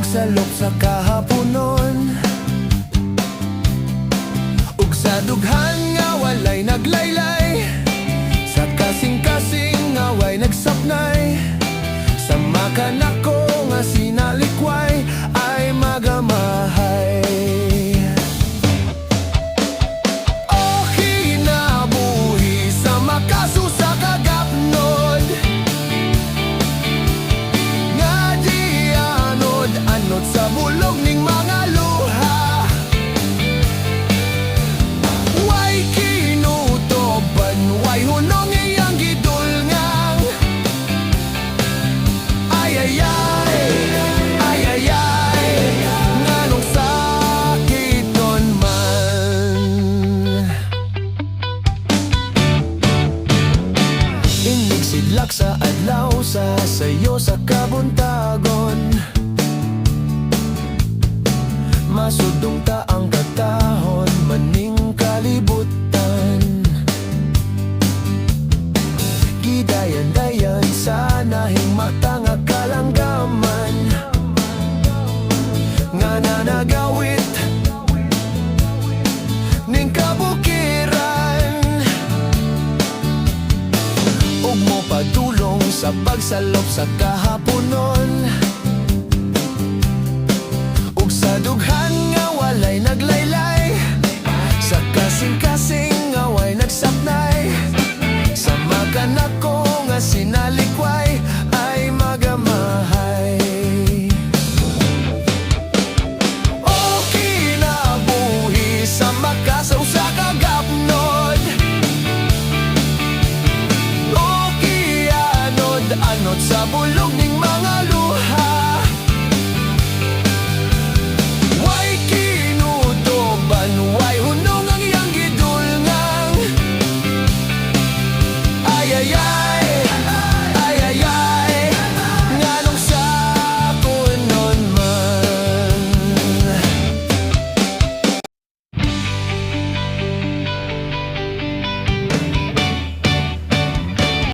Pagsalop sa kahaponon ug sa dughan nga walay naglaylay, sa kasing-kasing nga way nagsapnay, sa makanako nga sinalikway ay magamahay. O kinabuhi sa makasusa kagapnod nga gianod anod sa bulog ning mga luha. Way kinutoban, way hunong iyang gidulngang. Ay ay ay, ay ay ay, nganong sakiton man. Inig sidlak sa adlaw sa sayo sa kabuntagon, masudong ta ang katahon maning kalibutan. Gidayan-dayan sa nahing mata nga kalanggaman nga nanagawit ning kabukiran ug mo padulong sa pagsalop sa kahaponon ug sa dughan nga walay naglaylay, sa kasing-kasing nga way nagsapnay, sa makanako nga sinalikway ay magamahay. O kinabuhi sa makasaw sa kagapnod. O gianod anod sa bulog.